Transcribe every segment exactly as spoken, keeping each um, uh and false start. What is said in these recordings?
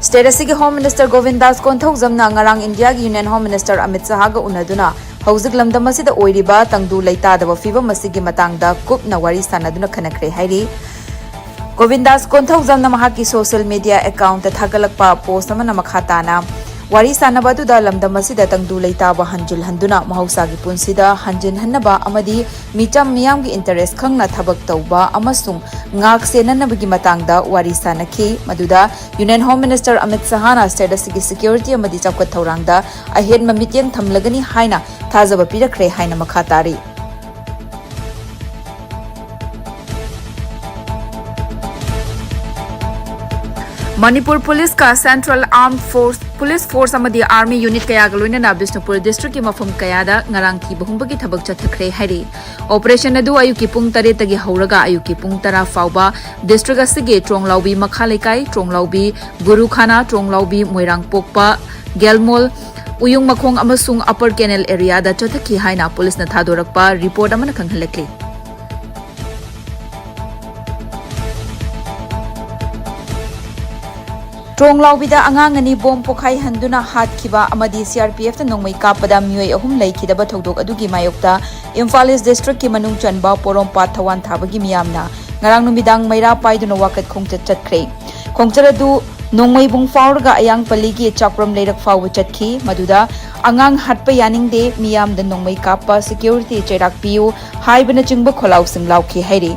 State ꯑꯁꯤꯒꯤ Home Minister ꯒꯣꯕꯤꯟꯗꯥꯁ ꯀꯣꯟꯊꯧꯖꯝꯅ ꯉꯔꯥꯡ ꯏꯟꯗꯤꯌꯥꯒꯤ Union Home Minister ꯑꯃꯤꯠ ꯁꯍꯥꯒ ꯎꯅꯗꯨꯅ ꯍꯧꯖꯤꯛ ꯂꯝꯗꯝ ꯑꯁꯤꯗ ꯑꯣꯏꯔꯤꯕ ꯇꯪꯗꯨ ꯂꯩꯇꯥꯗꯕ ꯐꯤꯕꯝ ꯑꯁꯤꯒꯤ ꯃꯇꯥꯡꯗ ꯀꯨꯞꯅ ꯋꯥꯔꯤ ꯁꯥꯟꯅꯗꯨꯅ ꯈꯟꯅꯈ꯭ꯔꯦ ꯍꯥꯏꯔꯤ꯫ ꯒꯣꯕꯤꯟꯗꯥꯁ ꯀꯣꯟꯊꯧꯖꯝꯅ ꯃꯍꯥꯛꯀꯤ social media account ꯊꯥꯒꯠꯂꯛꯄ post ꯑꯃꯅ ꯃꯈꯥ ꯇꯥꯅ ꯋꯥꯔꯤ ꯁꯥꯟꯅꯕ ꯑꯗꯨꯗ ꯂꯝꯗꯝ ꯑꯁꯤꯗ ꯇꯪꯗꯨ ꯂꯩꯇꯥꯕ ꯍꯟꯖꯤꯜꯍꯟꯗꯨꯅ ꯃꯍꯧꯁꯥꯒꯤ ꯄꯨꯟꯁꯤꯗ ꯍꯟꯖꯤꯟꯍꯟꯅꯕ ꯑꯃꯗꯤ ꯃꯤꯆꯝ ꯃꯤꯌꯥꯝꯒꯤ interest ꯈꯪꯅ ꯊꯕꯛ ꯇꯧꯕ ꯑꯃꯁꯨꯡ ꯉꯥꯛ ꯁꯦꯟꯅꯅꯕꯒꯤ ꯃꯇꯥꯡꯗ ꯋꯥꯔꯤ ꯁꯥꯟꯅꯈꯤ꯫ ꯃꯗꯨꯗ Union Home Minister Amit ꯁꯍꯥꯅ state ꯑꯁꯤꯒꯤ security ꯑꯃꯗꯤ ꯆꯥꯎꯈꯠ ꯊꯧꯔꯥꯡꯗ ꯑꯍꯦꯟꯕ ꯃꯤꯠꯌꯦꯡ ꯊꯝꯂꯒꯅꯤ ꯍꯥꯏꯅ ꯊꯥꯖꯕ ꯄꯤꯔꯛꯈ꯭ꯔꯦ ꯍꯥꯏꯅ ꯃꯈꯥ ꯇꯥꯔꯤ꯫ Manipur ꯄꯨꯂꯤꯁꯀ Central Armed Force, Police Force ꯑꯃꯗꯤ Army unit ꯀꯌꯥꯒ ꯂꯣꯏꯅꯅ ꯕꯤꯁꯅꯨꯄꯨꯔ districtꯀꯤ ꯃꯐꯝ ꯀꯌꯥꯗ ꯉꯔꯥꯡ ꯊꯤꯕ ꯍꯨꯝꯕꯒꯤ ꯊꯕꯛ ꯆꯠꯊꯈ꯭ꯔꯦ ꯍꯥꯏꯔꯤ꯫ Operation ꯑꯗꯨ ꯑꯌꯨꯛꯀꯤ ꯄꯨꯡ ꯇꯔꯦꯠꯇꯒꯤ ꯍꯧꯔꯒ ꯑꯌꯨꯛꯀꯤ ꯄꯨꯡ ꯇꯔꯥ ꯐꯥꯎꯕ district ꯑꯁꯤꯒꯤ ꯇ꯭ꯔꯣꯡꯂꯥꯎꯕꯤ ꯃꯈꯥ ꯂꯩꯀꯥꯏ, ꯇ꯭ꯔꯣꯡꯂꯥꯎꯕꯤ ꯒꯨꯔꯨꯈꯥꯅꯥ, ꯇ꯭ꯔꯣꯡꯂꯥꯎꯕꯤ ꯃꯣꯏꯔꯥꯡꯄꯣꯛꯄ, ꯒꯦꯜꯃꯣꯜ, ꯎꯌꯨꯡ ꯃꯈꯣꯡ ꯑꯃꯁꯨꯡ Upper Canal areaꯗ ꯆꯠꯊꯈꯤ ꯍꯥꯏꯅ ꯄꯨꯂꯤꯁꯅ ꯊꯥꯗꯣꯔꯛꯄ report ꯑꯃꯅ ꯈꯪꯍꯜꯂꯛꯂꯤ꯫ ꯇ꯭ꯔꯣꯡꯂꯥꯎꯕꯤꯗ ꯑꯉꯥꯡ ꯑꯅꯤ bomb ꯄꯣꯈꯥꯏꯍꯟꯗꯨꯅ ꯍꯥꯠꯈꯤꯕ ꯑꯃꯗꯤ CRPFꯇ ꯅꯣꯡꯃꯩ ꯀꯥꯞꯄꯗ ꯃꯤꯑꯣꯏ ꯑꯍꯨꯝ ꯂꯩꯈꯤꯗꯕ ꯊꯧꯗꯣꯛ ꯑꯗꯨꯒꯤ ꯃꯥꯌꯣꯛꯇ ꯏꯝꯐꯥꯜ East districtꯀꯤ ꯃꯅꯨꯡ ꯆꯟꯕ ꯄꯣꯔꯣꯝꯄꯥꯠ ꯊꯋꯥꯟ ꯊꯥꯕꯒꯤ ꯃꯤꯌꯥꯝꯅ ꯉꯔꯥꯡ ꯅꯨꯃꯤꯗꯥꯡ ꯃꯩꯔꯥ ꯄꯥꯏꯗꯨꯅ ꯋꯥꯀꯠ ꯈꯣꯡꯆꯠ ꯆꯠꯈ꯭ꯔꯦ꯫ ꯈꯣꯡꯆꯠ ꯑꯗꯨ ꯅꯣꯡꯃꯩꯕꯨꯡ ꯐꯥꯎꯔꯒ ꯑꯌꯥꯡꯄꯜꯂꯤꯒꯤ ꯆꯥꯛꯄ꯭ꯔꯝ ꯂꯩꯔꯛ ꯐꯥꯎꯕ ꯆꯠꯈꯤ꯫ ꯃꯗꯨꯗ "ꯑꯉꯥꯡ ꯍꯥꯠꯄ ꯌꯥꯅꯤꯡꯗꯦ, ꯃꯤꯌꯥꯝꯗ ꯅꯣꯡꯃꯩ ꯀꯥꯞꯄ, security ꯆꯩꯔꯥꯛ ꯄꯤꯌꯨ" ꯍꯥꯏꯕꯅꯆꯤꯡꯕ ꯈꯣꯜꯂꯥꯎꯁꯤꯡ ꯂꯥꯎꯈꯤ ꯍꯥꯏꯔꯤ꯫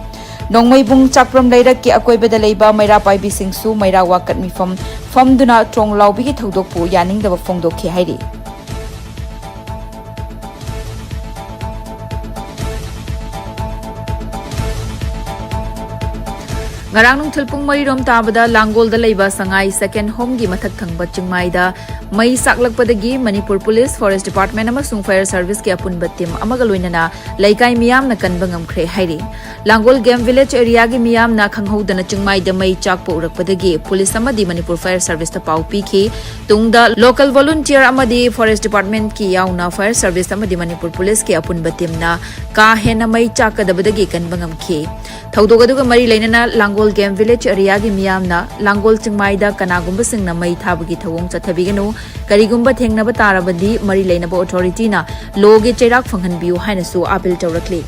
ꯅꯣꯡꯃꯩꯕꯨꯡ ꯆꯥꯛꯄ꯭ꯔꯝ ꯂꯩꯔꯛꯀꯤ ꯑꯀꯣꯏꯕꯗ ꯂꯩꯕ ꯃꯩꯔꯥ ꯄꯥꯏꯕꯤꯁꯤꯡꯁꯨ ꯃꯩꯔꯥ ꯋꯥꯀꯠ ꯃꯤꯐꯝ ꯐꯝꯗꯨꯅ ꯇ꯭ꯔꯣꯡꯂꯥꯎꯕꯤꯒꯤ ꯊꯧꯗꯣꯛꯄꯨ ꯌꯥꯅꯤꯡꯗꯕ ꯐꯣꯡꯗꯣꯛꯈꯤ ꯍꯥꯏꯔꯤ꯫ ꯉꯔꯥꯡ ꯅꯨꯡꯊꯤꯜ ꯄꯨꯡ ꯃꯔꯤ ꯔꯣꯝ ꯇꯥꯕꯗ ꯂꯥꯡꯒꯣꯜꯗ ꯂꯩꯕ ꯁꯉꯥꯏ second homeꯒꯤ ꯃꯊꯛ ꯊꯪꯕ ꯆꯤꯡꯃꯥꯏꯗ ꯃꯩ ꯆꯥꯛꯂꯛꯄꯗꯒꯤ ꯃꯅꯤꯄꯨꯔ ꯄꯨꯂꯤꯁ, ꯐꯣꯔꯦꯁ ꯗꯤꯄꯥꯔꯠꯃꯦꯟ ꯑꯃꯁꯨꯡ ꯐꯥꯌꯔ ꯁꯔꯚꯤꯁꯀꯤ ꯑꯄꯨꯟꯕ ꯇꯤꯝ ꯑꯃꯒ ꯂꯣꯏꯅꯅ ꯂꯩꯀꯥꯏ ꯃꯤꯌꯥꯝꯅ ꯀꯟꯕ ꯉꯝꯈ꯭ꯔꯦ ꯍꯥꯏꯔꯤ꯫ ꯂꯥꯡꯒꯣꯜ ꯒꯦꯝ ꯚꯤꯂꯦꯖ ꯑꯦꯔꯤꯌꯥꯒꯤ ꯃꯤꯌꯥꯝꯅ ꯈꯪꯍꯧꯗꯅ ꯆꯤꯡꯃꯥꯏꯗ ꯃꯩ ꯆꯥꯛꯄ ꯎꯔꯛꯄꯗꯒꯤ ꯄꯨꯂꯤꯁ ꯑꯃꯗꯤ ꯃꯅꯤꯄꯨꯔ ꯐꯥꯌꯔ ꯁꯔꯚꯤꯁꯇ ꯄꯥꯎ ꯄꯤꯈꯤ꯫ ꯇꯨꯡꯗ ꯂꯣꯀꯦꯜ ꯚꯣꯂꯨꯟꯇꯤꯌꯔ ꯑꯃꯗꯤ ꯐꯣꯔꯦꯁ ꯗꯤꯄꯥꯔꯠꯃꯦꯟꯠꯀꯤ ꯌꯥꯎꯅ ꯐꯥꯌꯔ ꯁꯔꯚꯤꯁ ꯑꯃꯗꯤ ꯃꯅꯤꯄꯨꯔ ꯄꯨꯂꯤꯁꯀꯤ ꯑꯄꯨꯟꯕ ꯇꯤꯝꯅ ꯀꯥ ꯍꯦꯟꯅ ꯃꯩ ꯆꯥꯛꯀꯗꯕꯗꯒꯤ ꯀꯟꯕ ꯉꯝꯈꯤ꯫ ꯊꯧꯗꯣꯛ ꯑꯗꯨꯒ ꯃꯔꯤ ꯂꯩꯅꯅ ꯂꯥꯡꯒꯣꯜ ꯒꯦꯝ ꯚꯤꯂꯦꯖ ꯑꯦꯔꯤꯌꯥꯒꯤ ꯃꯤꯌꯥꯝꯅ ꯂꯥꯡꯒꯣꯜ ꯆꯤꯡꯃꯥꯏꯗ ꯀꯅꯥꯒꯨꯝꯕꯁꯤꯡꯅ ꯃꯩ ꯊꯥꯕꯒꯤ ꯊꯧꯑꯣꯡ ꯆꯠꯊꯕꯤꯒꯅꯨ꯫ ꯀꯔꯤꯒꯨꯝꯕ ꯊꯦꯡꯅꯕ ꯇꯥꯔꯕꯗꯤ ꯃꯔꯤ ꯂꯩꯅꯕ ꯑꯣꯊꯣꯔꯤꯇꯤꯅ ꯂꯣꯒꯤ ꯆꯩꯔꯥꯛ ꯐꯪꯍꯟꯕꯤꯌꯨ ꯍꯥꯏꯅꯁꯨ ꯑꯥꯄꯤꯜ ꯇꯧꯔꯛꯂꯤ꯫